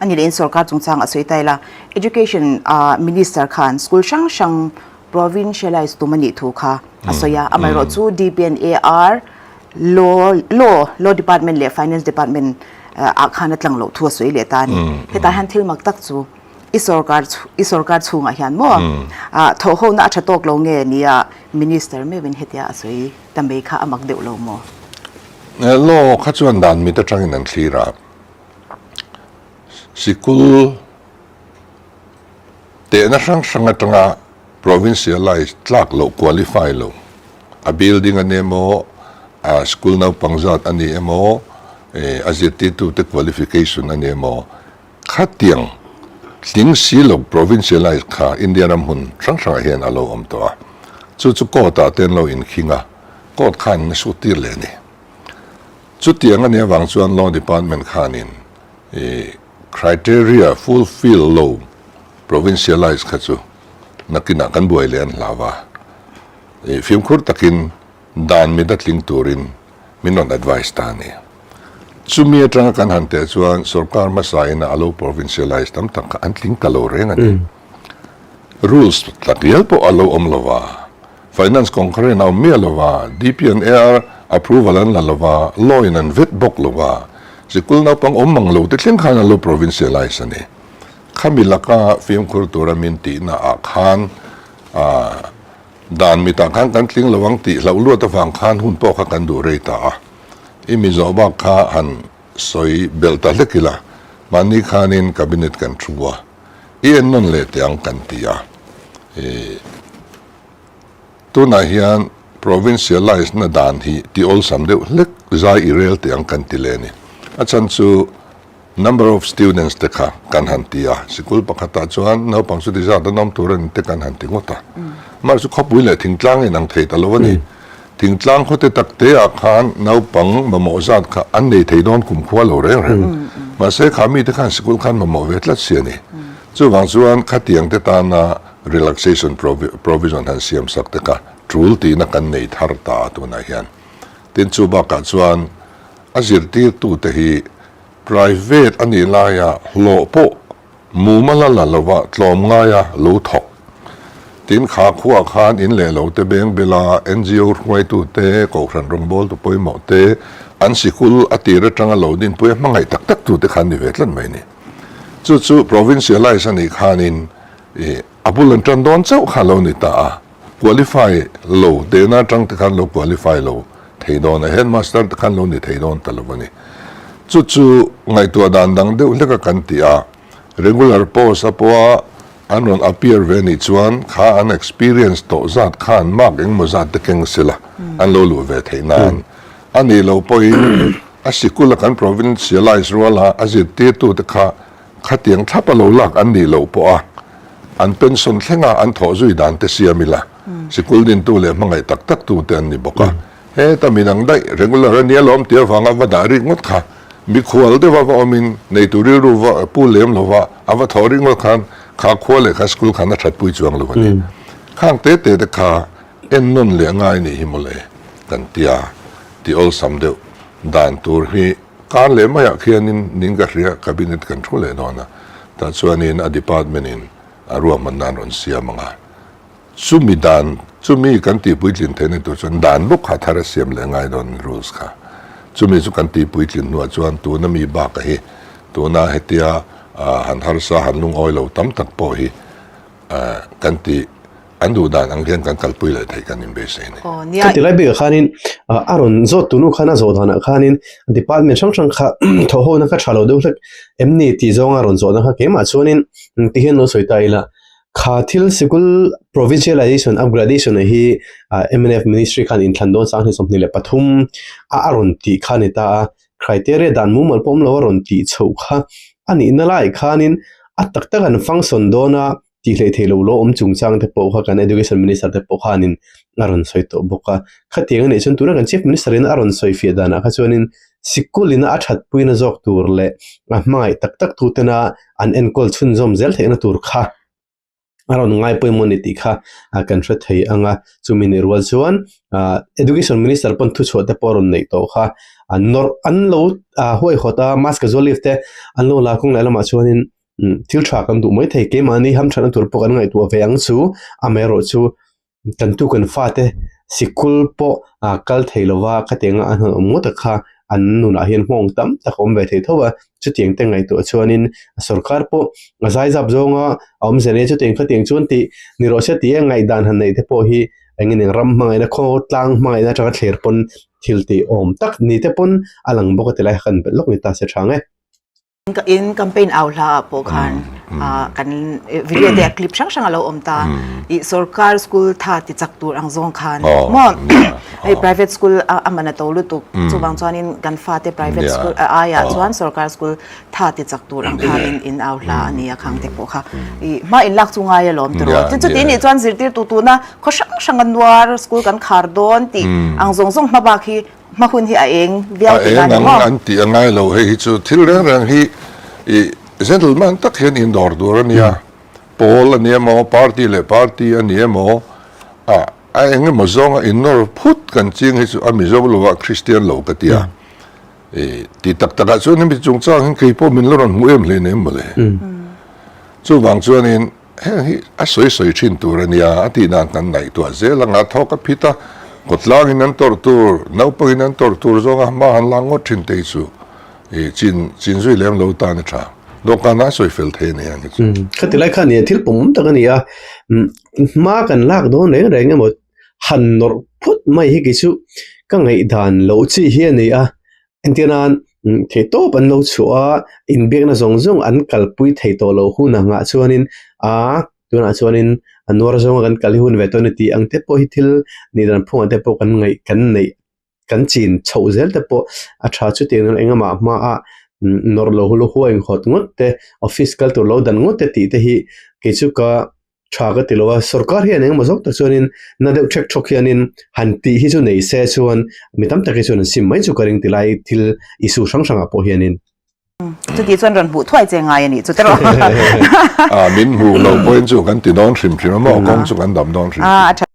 Ani leh in sorkar chungchang a sawi ta ila, Education Minister khan school hrang hrang provincialize tum a nih thu kha a sawi a, amaherawhchu DPNAR Law, Law, Law Department leh Finance Department ah khan a tlang loh thu a sawi leh ta a ni. Hetah hian thil mak tak chu i sorkar i sorkar chhungah hian maw thawhhona a tha tawk lo nge nia Minister meuhin hetia a sawi ta mai kha a mak deuh lo maw? Law kha chuan dan mit atangin an thlir a. Sikul tehna hrang hrang atanga provincialize tlak loh, qualify lo, a building a ni emaw, a school naupang zat a ni emaw, a zirtirtute qualification a ni emaw, khatiang tling si lo provincialize kha India ram hmun hrang hrangah hian a lo awm tawh a. Chu chu court ah te an lo inkhing a, court khan a sut tir leh a ni. Chutiang a nih avang chuan Law Department khanin i criteria fulfill lo provincialize kha chu nakinah kan buai leh an hlau a, i fimkhur takin dan mit a tling turin min rawn advice ta a ni. Chumi atanga kan han teh chuan sorkar hmasa ina a lo provincialize tam tak kha an tling ta lo reng a ni. Rules tlakial pawh a lo awm lo va, Finance concurrent a awm miah lo va, DP and AR approval an la lo va, law in an vet bawk lo va, sikul naupang awm mang lo te thleng khan an lo provincialize a ni. Khami laka fimkhur tura min tihna ah khan dan mitah khan kan tling lo ang tih hlauh luat avang khan hun pawh kha kan duh rei ta a. I mi zawh bak kha han sawi belh ta hlek ila, mahni khanin cabinet kan thu a. I en nawn leh teh ang kan ti a, i tunah hian provincialize na dan hi ti awlsam deuh hlek zai i rel teh ang kan ti leh a ni. A chhan chu number of students te kha kan han ti a, sikul pakhatah chuan naupang chuti zat an awm tur a ni te kan han ti ngawt a. Mahse khawpui leh thingtlang in ang thei ta lo a ni. Thingtlang khawte tak te ah khan naupang mamawh zat kha an nei thei dawn kumkhua lo reng reng. Mahse kha mite khan sikul khan mamawh ve tlat si a ni. Chuvang chuan khatiang te tana relaxation provision han siam sak te kha tul tihna kan nei thar ta a tunah hian. Tin chu bakah chuan a zirtirtute hi private a nih laia hlawh pawh Mumal a la lova tlawm ngaia lo thawk. Tin, kha khuaah khan in leh lo te beng bela NGO hruaitu te, Kohhran rawngbawltu pawimawh te, an sikul a tir atanga lo dinpui a hmangaih tak tak tu te khan ni ve tlat mai ni. Chu chu provincialize a nih khanin ih a bul an tan dawn chauh kha lo ni ta a, qualify lo tehna atang te khan lo qualify lo thei dawn a, headmaster te khan lo ni thei dawn ta lo a ni. Chu chu ngaihtuah dan dang deuh hlek a kan ti a, regular post a pawha an rawn appear ve nih chuan kha an experience tawh zat khan mark engemaw zat te keng sela an lo luh ve theih nan a nih loh pawhin a sikul a kan provincialize rual a, a zirtirtu te kha khatiang thlap a lo lak an nih loh pawh a an pension thlenga an thawh zui dan te siam ila sikul dintu leh hmangaih tak tak tu te an ni bawk a. Heta min ang daih regular a nia lawm tih avanga va dah rik ngawt kha mikhual deuha va awmin neitu rilru va pu lem lova a va thawh rik ngawt khan kha khua leh kha school khan a thatpui chuang lo a ni. Khang te te te kha en nawn leh ngai nih hi mawle kan tia ti awlsam deuh dan tur hi kar leh maiah khianin ning ka hria cabinet kan thu leh dawn a tah chuanin a department in a ruahman nan rawn siam ang a. Chumi dan, chumi kan tihpuitlin theihna tur chuan dan bawk kha thar a siam leh ngai dawn rules kha. Chumi chu kan tihpuitlin hnuah chuan tuna mi baka hi tuna hetia han harsa han lungawi lo tam tak pawh hi kan tih an duh dan ang hian kan kalpui leh theih kan inbeisei a ni. Ka ti lai bikah khanin a rawn zawt tunu khan a zawh danah khanin department hrang hrang kha thawhhona kha tha lo deuh hlek em ni tih zawnga rawn zawhna kha keimah chuanin tihian lo sawi ta ila. Kha thil sikul provincialization upgradation hi mnf ministry khan inthlan dawn sang hi 23 a a rawn tih kha a ni ta a, criteria dan mumal pawh awm lo a rawn tih chhoh kha a nihna laiah khanin a tak tak an function dawn a tih hleih theih loh lo awm chungchang te pawh kha kan education minister te pawh khanin a rawn sawi tawh bawk a, khatiang a nih chuan tuna kan chief minister in a rawn sawi fiah danah kha chuanin sikul ina a thatpuina zawk tur leh a hmangaih tak tak tu tena an enkawl chhunzawm zel theihna tur kha A rawn ngai pawimawh a ni tih kha kan hre thei ang a, chumi nih rual chuan ah Education Minister pawn thuchhuah te pawh a rawn neih tawh kha an nawrh an lo ah huaihawt a mass casual leave te an lo la kawng leh lamah chuanin thil tha kan duh mai thei keimahni hamthatna tur pawh kan ngaihtuah ve ang chu amaherawhchu Kan tu kan fate sikul pawh ah kal thei lova khatianga an han awm ngawt a kha an nunah hian nghawng tam tak a awm ve thei tho a, chutiang te ngaihtuah chuanin sorkar pawh a zaizap zawnga a awm zel e chutiang khatiang chuan tih ni rawh se tih a ngaihdan han neih te pawh hi eng nge ram hmangaihna khaw tlang hmangaihna atanga thler pawn thil tih awm tak ni te pawn a lang bawk a ti lai kha kan belh lawk ni ta se tha ang e. In campaign au hla ah pawh khan kan video te a clip hrang hrang a lo awm ta. I sorkar school tha ti chak tur ang zawng khan maw hei private school a man a to lutuk chuvang chuanin kan fate private school aiah chuan sorkar school tha ti chak tur ang khanin in au hla a nia khang te pawh kha i hma in lak chu ngai alawm tiraw. Tin chuti nih chuan zirtirtu tuna khaw hrang hrang a nuar school kan khar dawn tih ang zawng zawng hmabak hi Hma hun hi a eng viau tih dan ni maw? A eng ang an tih a ngai lo hei hi chu thil reng reng hi i gentleman tak hian indawr tur a nia, pawl a ni emaw party leh party a ni emaw ah a eng emaw zawnga innawr phut kan ching hi chu a Mizo lo ah Christian lo ka tia i ti tak tak ah chuan hemi chungchang hian kei pawh min la rawn hmu em hle nem mawle. Chuvang chuanin Heng hi a sawi sawi thin tur a nia, a tih dan kan ngaihtuah zel anga thawk a phit a, kawtlangin an tawrh tur, naupangin an tawrh tur zawnga hma han lak ngawt thin te hi chu i chin chin zui lem lo tan a tha. Dawhkanah a sawi fel thei a ni ang hi chu. Khati lai kha nia thil pawmawm tak a ni a, hma kan lak dawn reng reng emaw han nawrh phut mai hi kei chu ka ngaihdan loh chi hi a ni a, Entir nan thei tawp an lo chhuah a, inbiakna zawng zawng an kalpui thei tawh loh hun angah chuanin aa tunah chuanin a nuar zawnga kan kal hi hun ve tawh a ni tih ang te pawh hi thil nih dan phungah te pawh kan ngaih kan neih kan chin chhoh zel te pawh a tha chutiang nan engemaw hmaah nawrh lo hul huai nghawt ngawt te office kal tur lo dan ngawt te tih te hi kei chu ka Tha ka ti lo a, sorkar hian engemaw zawk tak chuanin na deuh ṭhek ṭhawk hianin han tih hi chu nei se chuan mi tam tak hi chuan an sim mai chu ka ring ti lai thil issue hrang hrangah pawh hianin. Chuti chuan rawn hmuh thuai che ngai a nih chu tiraw? A, min hmuh loh pawhin chu kan ti dawn hrim hrim a maw, kawng chu kan dam dawn hrim hrim.